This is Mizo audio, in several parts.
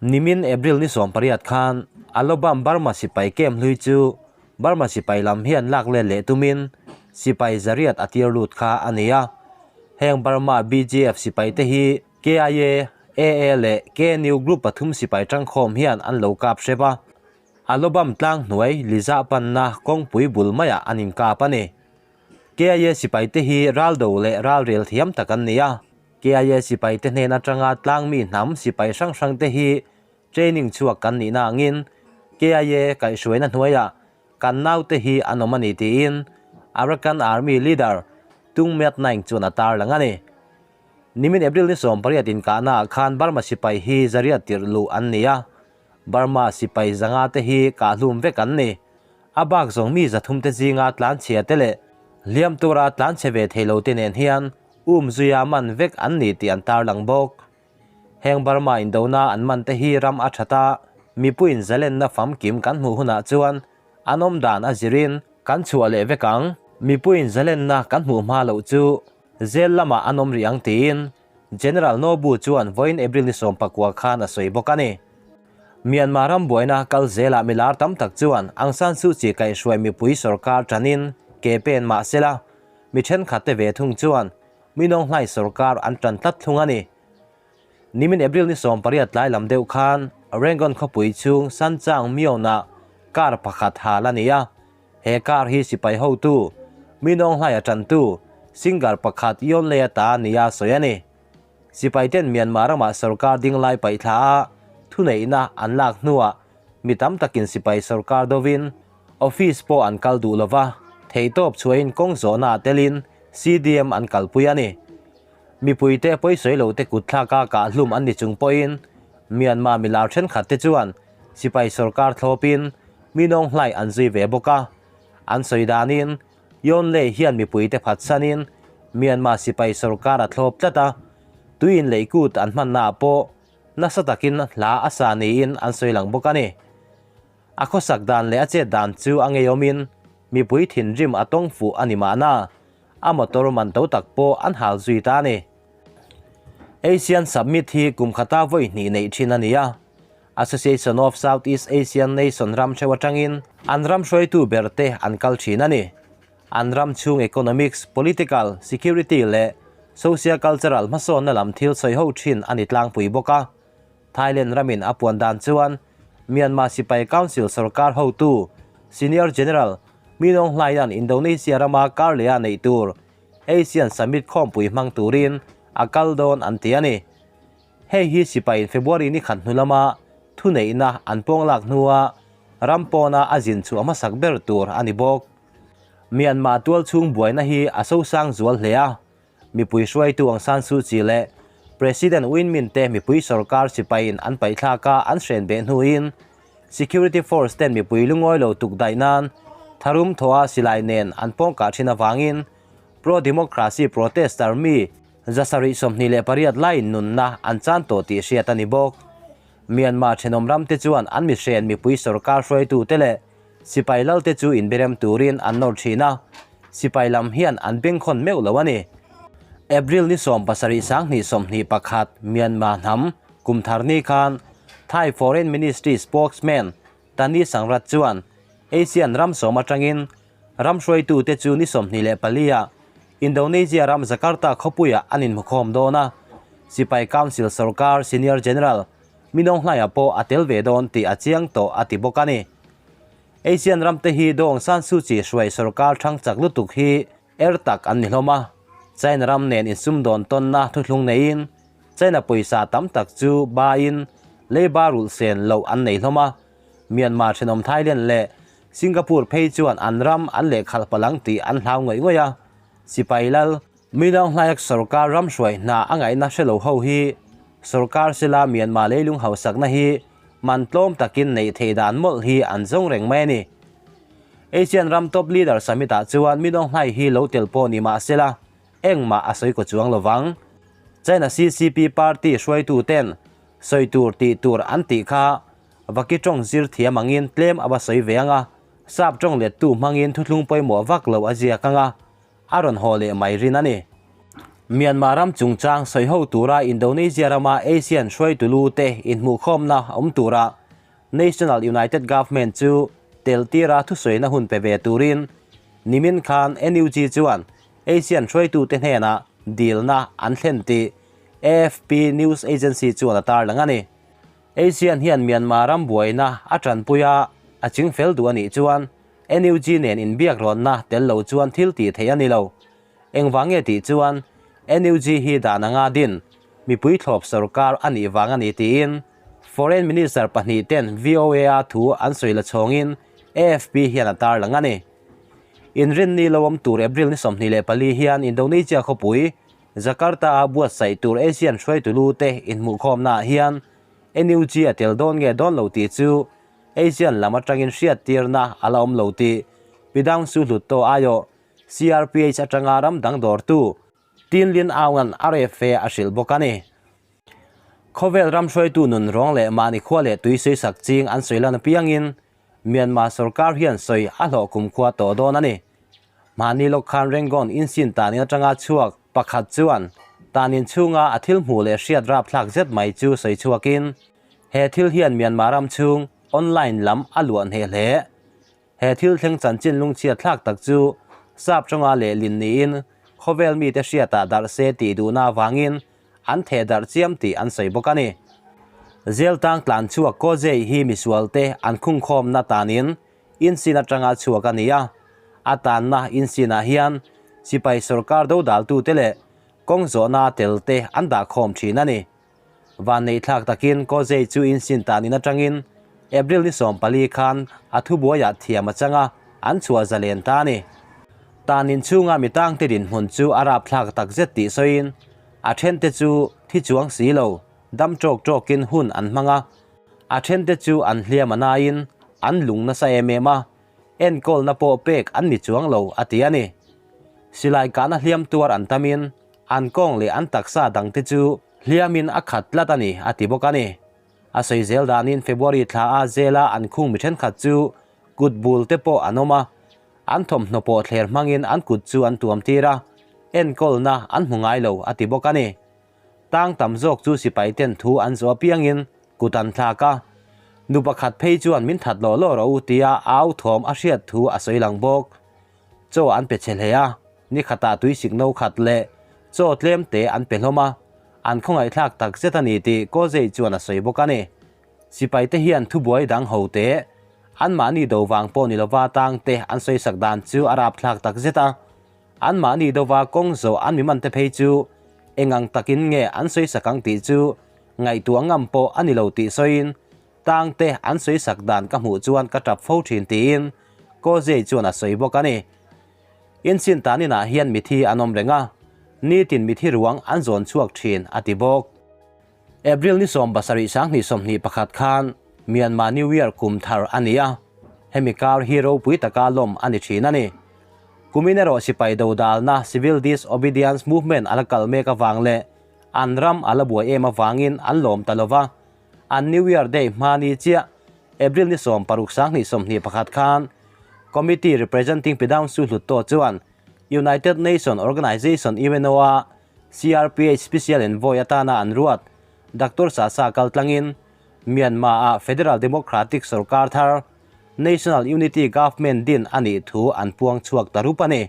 Nimin April ni 18 khan Alobam Burma sipai camp hlui chu Burma sipai lam hian lak let leh tumin sipai 800 a tir lut kha a ni a. Heng Burma BGF sipai te hi KIA, AA leh KNU group pathum sipai tangkhawm hian an lo kap hrep a. Alobam tlang hnuai Liza panna kawngpui bul maiah an inkap a ni. KIA sipai te hi raldo leh ralrel thiam tak an ni a. KIA sipai te hnen atanga tlangmi hnam sipai hrang hrang te hi training chhuak kan nihna angin KIA kaihhruaina hnuaiah kan naute hi an awm a ni tiin Arakan Army leader Tung Myat Naing chuan a tarlang a ni. Nimin April ni 18 inkahna ah khan Burma sipai hi 800 tirh luh an ni a, Burma sipai 500 te hi kahhlum vek an ni. A bak zawng mi 300 te zinga tlanchhia te leh hliam tura tlanchhe ve thei lo te nen hian um zuia man vek an ni tih an tarlang bawk. Heng Burma indona an man te hi ram a that a, mipuiin zalenna famkim kan hmuh hunah chuan an awm dan a zirin kan chhuah leh vek ang. Mipuiin zalenna kan hmuh hma loh chu zel lamah an awm rih ang tiin General Nobu chuan vawiin April ni 19 khan a sawi bawk a ni. Myanmar ram buaina kal zelah milar tam tak chuan Aung San Suu Kyi kaihhruai mipui sorkar tanin ke pen mah sela, Mi thenkhat te ve thung chuan Minawng Hlai sorkar an tan tlat thlung a ni. Nimin April ni 18 tlai lam deuh khan Rangoon khawpui chhung Sanchang Myon-ah car pakhat hal a ni a. He car hi sipai hotu Minawng Hlai a tantu singer pakhat Yon Lei ata nia sawi a ni. Sipai ten Myanmar ramah sorkar ding lai paih thla a thuneihna an lak hnuah mi tam takin sipai sorkar dovin Office pawh an kal duh lova, theihtawp chhuahin kawng zawhna ah telin CDM an kalpui a ni. Mipuite pawisawi lo te kut thlaka kah hlum an ni chung pawhin Myanmar milar thenkhat te chuan sipai sorkar thlawpin mi nawng hlai an zui ve bawk a. An sawi danin Yon Lay hian mipuite phatsanin Myanmar sipai sorkar a thlawp tlat a, tuiin leihkut an hmanna ah pawh nasa takin hla a sa niin an sawi lang bawk a ni. A khawsak dan leh a chet dan chu a ngeiawmin mipui thinrim a tawng fuh a ni mahna, a motor man to tak pawh an hal zui ta a ni. Asian Summit hi kum khata vawi hnih neih thin a ni a, Association of Southeast Asian Nation ram hreuh atangin an ram hruaitu ber te an kal thin a ni. An ram chhung economics, political, security leh socio-cultural hmasawnna lam thil sawi ho thin a ni tlangpui bawk a. Thailand ramin a puan dan chuan Myanmar Sipai Council sorkar hotu Senior General Min Aung Hlaing-a'n Indonesia rama kar leh a neih tur Asian Summit khawmpui hmang turin a kal dawn an ti a ni. Hei hi sipaiin February ni khat hnu lama thuneihna an pawng lak hnua ram pawna a zin chhuah hmasak ber tur a ni bawk. Myanmar tualchhung buaina hi a sosang zual hle a. Mipui hruaitu Aung San Suu Kyi leh President Win Myint te mipui sorkar sipaiin an paihthlak a an hren beh hnuin Security Force ten mipui lungawi lo tuk daih nan tharum thawha silai nen an pawngkah thin avangin pro-democracy protester mi 728 laiin nunna an chan tawh tih hriat a ni bawk. Myanmar thenawm ram te chuan an mihren mipui sorkar hruaitu te leh Sipai lalte chu inberem turin an nawr thin a, sipai lam hian an bengkhawn meuh lo a ni. April ni 17 2021 Myanmar hnam kum thar ni khan Thai Foreign Ministry spokesman Tani Sangrat chuan Asian ram sawm atangin ram hruaitute chu ni 24 ah Indonesia ram Jakarta khawpuiah an inhmukhawm dawn a, Sipai Council sorkar Senior General Minawng hlaiah pawh a tel ve dawn tih a chiang tawh a ti bawk a ni. Asian ram te hi Daw Aung San Suu Kyi hruai sorkar thang chak lutuk hi er tak an ni hlawm a. China ram nen insumdawn tawnna thuthlung neiin China pawisa tam tak chu baiin leiba rulh sen loh an nei hlawm a. Myanmar thenawm Thailand leh Singapore phei chuan an ram an lehkhalh palang tih an hlau ngawih ngawih a. Sipai lal Minawng hlaiak sorkar ram hruai hna a ngaihna hre lo ho hi sorkar sila Myanmar leilung hausakna hi man tlawm takin neih theih dan mawlh hi an zawng reng mai a ni. Asian ram top leader summit ah chuan Minawng hlai hi lo tel pawh ni mah sela engmah a sawi kaw chuang lovang. China CCP party hruaitu ten sawi tur tih tur an tih kha vaki tawng zir thiam angin tlem a va sawi ve anga sap tawng lettu hmangin thuthlung pawimawh vak lo a ziak anga a rawn haw leh mai rin a ni. Myanmar ram chungchang sawiho tura Indonesia rama ASEAN hruaitu lu te inhmuhkhawmna awm tura National United Government chu tel tira thusawina hun pe ve turin nimin khan NUG chuan ASEAN hruaitute hnenah dilna an thlen tih AFP news agency chuan a tarlang a ni. ASEAN hian Myanmar ram buaina a tanpui a, a chingfel duh a nih chuan NUG nen inbiak rawnna tel lo chuan thil tih theih a ni lo. Engvang nge tih chuan NUG hi dan anga din mipui thlawp sorkar a nih vang a ni tiin Foreign Minister pahnih ten VOA-a thu an sawi la chhawngin AFP hian a tarlang a ni. Inrinni lo awm tur April ni 24 hian Indonesia khawpui Jakarta-a buatsaih tur ASEAN hruaitu lu te inhmuhkhawmnaah hian NUG a tel dawn nge dawn lo tih chu ASEAN lam atangin hriattirna a la awm lo tih Pidang Su Hlutto aiawh CRPH atanga ram dang dawrtu Tin Lin Aung-a'n RFA a hrilh bawk a ni. Khawvel ram hruaitu nun rawng leh mahni khua leh tui sawisak ching an sawi lan apiangin Myanmar sorkar hian sawi a hlawh kumkhua tawh dawn a ni. Mahni lawk khan Rangoon insin tanin atanga chhuak pakhat chuan tanin chhunga a thil hmuh leh hriat rapthlak zet mai chu sawi chhuakin he thil hian Myanmar ram chhung online lam a luah hneh hle. He thil thleng chanchin lungchhiat thlak tak chu sap tawnga lehlin niin khawvel mite hriatah darh se tih duhna avangin an theh darh chiam tih an sawi bawk a ni. Zeltang tlan chhuak Kozei hi misualte an khungkhawmna tanin insin atanga chhuak a ni a, a tanna insinah hian sipai sorkar dodaltute leh kawng zawhna telte an dahkhawm thin a ni. Vanneihthlak takin Kozei chu insin tanin atangin April ni 14 khan a thubuaiah thiam a chang a, an chhuah zalen ta a ni. Tanin chhunga mi tangte dinhmun chu a rapthlak takzet tih sawiin a thente chu thi chuang si lo, dam tawk tawkin hun an hmang a, a thente chu an hliam a naiin an lung nasa em em a, enkawlna pawh pek an ni chuang lo a ti a ni. Silai kahna hliam tuar an tamin An kawng leh an taksa dangte chu hliamin a khat tlat a ni, a ti bawk a ni. A sawi zel danin February thla a zela an khung mi thenkhat chu kut bul te pawh an awm a, an thawmhnaw pawh thler hmangin an kut chu an tuam tir a, enkawlna an hmu ngai lo, a ti bawk a ni. Tang tam zawk chu sipai ten thu an zawh apiangin kut an thlak a, nu pakhat phei chuan min that lawh lawh rawh u tia au thawm a hriat thu a sawi lang bawk. Chaw an pe chhe hle a, ni khatah tui sik no khat leh chaw tlem te an pe hlawm a, an khawngaihthlak tak zet a ni tih Kozei chuan a sawi bawk a ni. Sipai te hian thubuai dang ho te, anmahni do vang pawh ni lova tang te an sawisak dan chu a rapthlak tak zet a, anmahni dova kawng zawh an mi man te phei chu engang takin nge an sawisak ang tih chu ngaihtuah ngam pawh a ni lo tih sawiin Tangte an sawisak dan ka hmuh chuan ka tap fo thin tiin Kozei chuan a sawi bawk a ni. Insin tan inah hian mithi an awm reng a, nitin mithi ruang an zawn chhuak thin a ti bawk. April ni 70 2021 khan Myanmar New Year kum thar a ni a, hemi kar hi ropui taka lawm a ni thin a ni. Kumin erawh sipai dodalna Civil Disobedience Movement a la kal mek avang leh an ram a la buai em avangin an lawm ta lova, An New Year Day hma ni chiah April ni 16 2021 khan Committee Representing Pyidaungsu Hlutto chuan United Nation Organization UNO-a CRPH Special Envoy atana an ruat Doctor Sasa kaltlangin Myanmar-a Federal Democratic sorkar thar National Unity Government din a nih thu an puang chhuak ta rup a ni.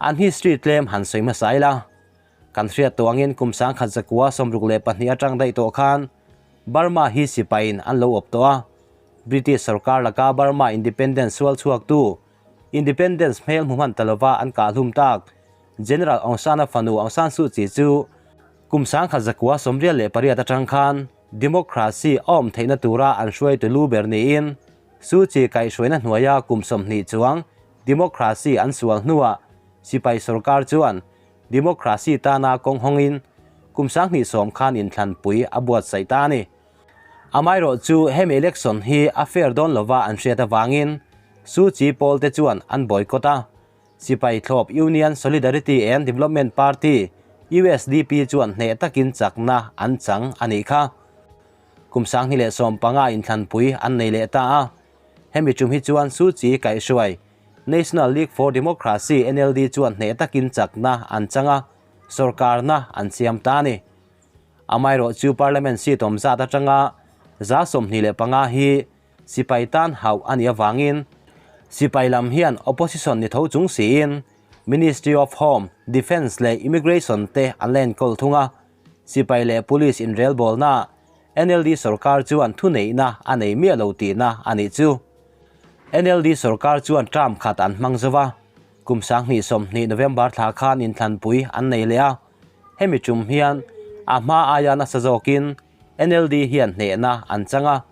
An history tlem han sawi hmasa ila. Kan hriat tawh angin kum 1962 atang daih tawh khan Burma hi sipaiin an lo awp tawh a. British sorkar laka Burma independence sual chhuaktu, independence hmel hmu hman ta lova an kahhlum tak General Aung San-a fanu Aung San Suu Kyi chu kum 1988 atang khan democracy a awm theihna tura an hruaitu lu ber niin Suu Kyi kaihhruaina hnuaia kum 20 chuang democracy an sual hnuah sipai sorkar chuan Democracy tana kawng hawngin kum 2010 khan inthlanpui a buatsaih ta a ni. Amaherawh chu hemi election hi a fair dawn lova an hriat avangin Suu Kyi pawl te chuan an boycott a. Sipai thlawp Union Solidarity and Development Party, USDP, chuan hneh takin chakna an chang a nih kha. Kum 2015 inthlanpui an nei leh ta a. Hemi tum hi chuan Suu Kyi kaihhruai National League for Democracy, NLD, chuan hneh takin chakna an chang a. Sorkarna an siam ta a ni. Amaherawhchu Parliament seat awm zat atanga 25 hi sipai tan hauh a nih avangin sipai lam hian opposition ni tho chung siin Ministry of Home, Defence leh Immigration te an la enkawl thung a, sipai leh police inrelbawlnaah NLD sorkar chuan thuneihna a nei miah lo tihna a nih chu. NLD sorkar chuan term khat an hmang zo va, kum 2020 November thla khan inthlanpui an nei leh a, hemi tum hian a hma aia nasa zawkin NLD hian hnehna an chang a.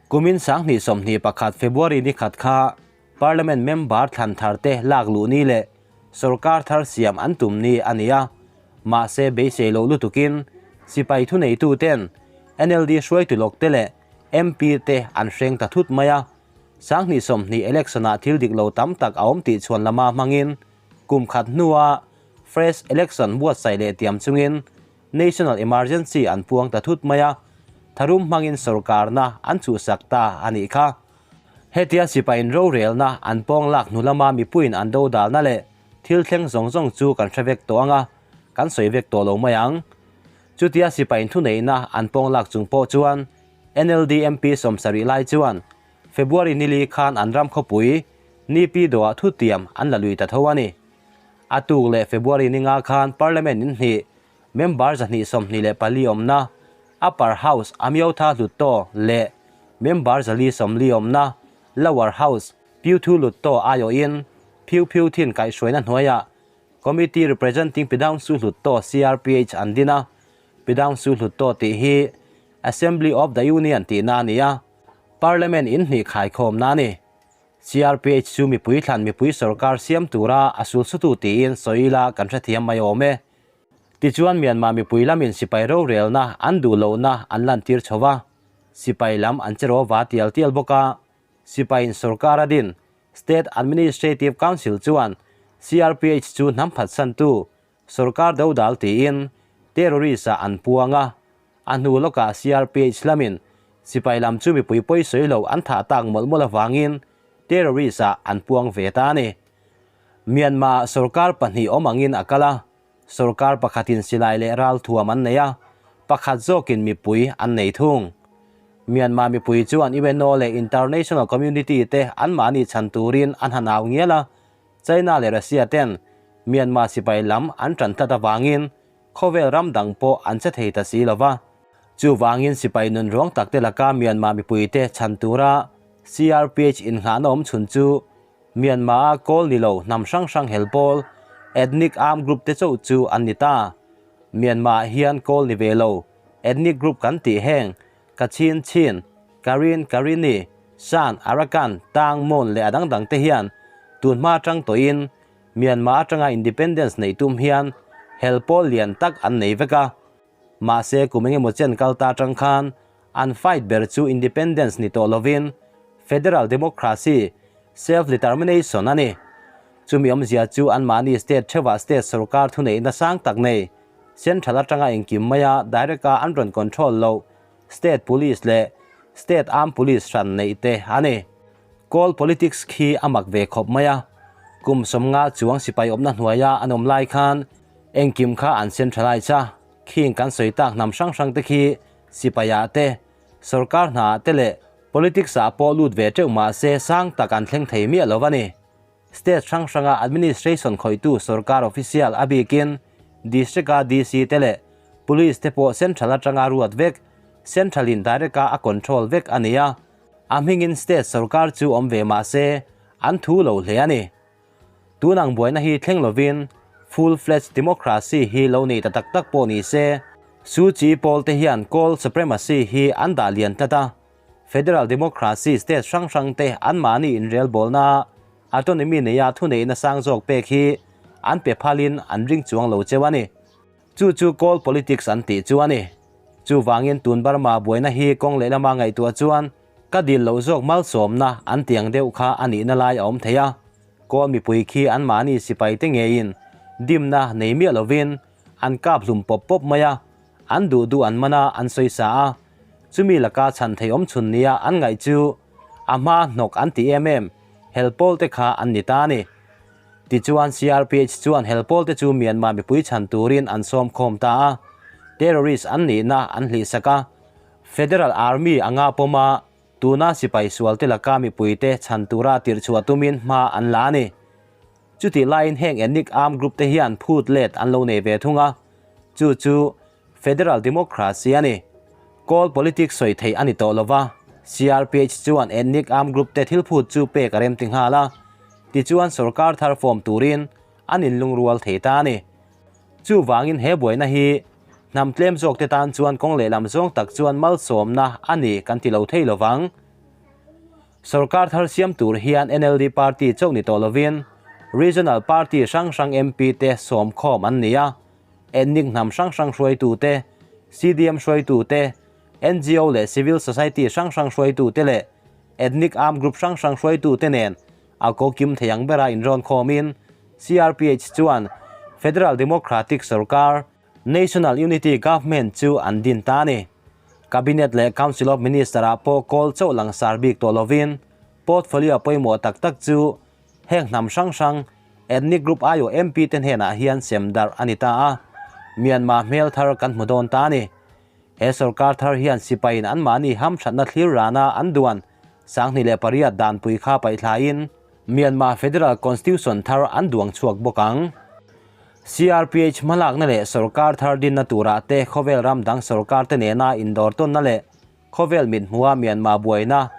Kumin 2021 February ni khat kha Parliament member thlan thar te lak luh ni leh sorkar thar siam an tum ni a ni a, mahse beisei loh lutukin sipai thuneitu ten NLD hruaitu lawk te leh MP te an hreng ta thut mai a, 2020 election ah thil dik lo tam tak a awm tih chhuan lama hmangin kum khat hnua fresh election buatsaih leh tiam chungin National Emergency an puang ta thut mai a, tharum hmangin sorkarna an chhuhsak ta a nih kha. Hetia sipain rorelna an pawng lak hnu lama mipuiin an dodalna leh thil thleng zawng zawng chu kan hre vek tawh ang a, kan sawi vek tawh lo mai ang. Chutia sipain thuneihna an pawng lak chung pawh chuan NLD MP 70 lai chuan February nili khan an ram khawpui Nipidawah thutiam an la lui ta tho a ni. A tuk leh February ni nga khan Parliament in hnih member 224 awmna Upper House Amyotha Hluttaw leh member 440 awmna Lower House Pyuthu Hluttaw aiawhin Phyu Phyu Thin kaihhruaina hnuaiah Committee Representing Pyidaungsu Hluttaw CRPH an din a, Pyidaungsu Hluttaw tih hi Assembly of the Union tihna a ni a, Parliament in hnih khaikhawmna a ni. CRPH chu mipui thlan mipui sorkar siam tura a sulsutu tiin sawi ila kan hrethiam mai awm e. Tichuan Myanmar mipui lamin sipai rorelna an duh lohna an lantir chho va, sipai lam an che rawva tial tial bawk a, sipaiin sorkar a din State Administrative Council chuan CRPH chu hnam phatsantu sorkar dodal tiin terrorist-ah an puang a, a hnu lawkah CRPH lamin sipai lam chu mipui pawisawi lo an thah tak mawlh mawlh avangin terrorist-ah an puang ve ta a ni. Myanmar-ah sorkar pahnih awm angin a kal a, sorkar pakhatin silai leh ralthuam an nei a, pakhat zawkin mipui an nei thung. Myanmar mipui chuan UNO leh international community te anmahni chhan turin an han au ngial a, China leh Russia ten Myanmar sipai lam an tan tlat avangin khawvel ram dang pawh an che thei ta si lo va. Chuvangin sipai nun ruang tak te laka Myanmar mipuite chhan tura CRPH innghahna awm chhun chu Myanmar-a kawl ni lo hnam hrang hrang hel pawl, ethnic armed group te chauh chu an ni ta. Myanmar-ah hian kawl ni ve lo, ethnic group kan tih heng, Kachin, Chin, Karen, Karini, Shan, Arakan, Tang, Mon leh a dang dang te hian tun hma atang tawhin Myanmar atanga independence neih tum hian hel pawl lian tak an nei vek a. Mahse kum engemaw chen kal ta atang khan an fight ber chu independence ni tawh lovin federal democracy, self-determination a ni. Chumi awmzia chu anmahni state theuhah state sorkar thuneihna sang tak nei Central atanga engkim maia direct a an rawn control loh State Police leh State Armed Police hran neih te a ni. Kawl politics khi a mak ve khawp mai a, kum 50 chuang sipai awmna hnuaia an awm lai khan engkim kha an centralize a, khing kan sawi tak hnam hrang hrang te khi sipaiah te, sorkar hnaah te leh politics ah pawh lut ve teuh mahse sang tak an thleng thei miah lo a ni. State hrang hranga administration khawihtu sorkar official a bikin District-a DC te leh Police te pawh Central atanga ruat vek, Central in direct-a a control vek a ni a, a hmingin State sorkar chu awm ve mah se an thu lo hle a ni. Tun ang buaina hi thleng lovin full-fledged democracy hi lo nei ta tak tak pawh ni se, Suu Kyi pawl te hian kawl supremacy hi an dah lian tlat a, Federal Democracy state hrang hrang te anmahni inrelbawlna autonomy neia thuneihna sang zawk pek hi an pe phalin an ring chuang lo cheu a ni. Chu chu kawl politics an tih chu a ni. Chuvangin tun Burma buaina hi kawng lehlama ngaihtuah chuan ka dil loh zawk malsawmna an tiang deuh kha a nihna lai a awm thei a. Kawl mipui khi anmahni sipai te ngeiin dimna nei miah lovin an kap hlum pawp pawp mai a, an duh duh an man a, an sawi sa a. Chumi laka chhan thei awm chhun nia an ngaih chu a hma hnawk an ti em em, hel pawl te kha an ni ta a ni. Tichuan CRPH chuan hel pawl te chu Myanmar mipui chhan turin an sawm khawm ta a, terrorist an nihna an hlihsak a. Federal Army anga pawm a, tuna sipai sual te laka mipui te chhan tura tirhchhuah tumin hma an la a ni. Chutih laiin heng ethnic armed group te hian phut let an lo nei ve thung a, chu chu Federal Democracy a ni. Kawl politics sawi theih a ni tawh lo va, CRPH chuan ethnic armed group te thil phut chu pek a rem ti nghal a, tichuan sorkar thar form turin an inlungrual thei ta a ni. Chuvangin he buaina hi hnam tlem zawk te tan chuan kawng lehlam zawng tak chuan malsawmna a ni kan ti lo thei lo vang. Sorkar thar siam tur hian NLD party chauh ni tawh lovin Regional party hrang hrang MP te sawm khawm an ni a, ethnic hnam hrang hrang hruaitu te, CDM hruaitu te, NGO leh civil society hrang hrang hruaitu te leh ethnic armed group hrang hrang hruaitu te nen a ko kim thei ang bera inrawn khawmin CRPH chuan Federal Democratic sorkar, National Unity Government, chu an din ta a ni. Cabinet leh Council of Minister-ah pawh kawl chauh langsar bik tawh lovin portfolio pawimawh tak tak chu heng hnam hrang hrang, ethnic group aiawh MP te hnenah hian sem darh a ni ta a, Myanmar hmel thar kan hmu dawn ta a ni. He sorkar thar hian sipaiin anmahni hamthatna thlir rana an duan 2008 danpui kha paihthlaiin Myanmar Federal Constitution thar an duang chhuak bawk ang. CRPH hmalakna leh sorkar thar dinna turah te khawvel ram dang sorkar te nena indawr tawnna leh khawvel mithmuha Myanmar buaina,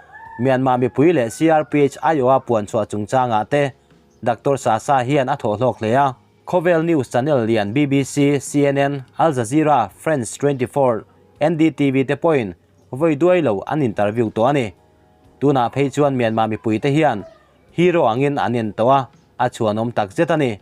Myanmar mipui leh CRPH aiawha puan chhuah chungchangah te Doctor Sasa hian a thawhhlawk hle a. Khawvel news channel lian BBC, CNN, Al Jazeera, France 24, NDTV te pawhin vawi duai lo an interview tawh a ni. Tunah phei chuan Myanmar mipuite hian hero angin an en tawh a, a chhuanawm takzet a ni.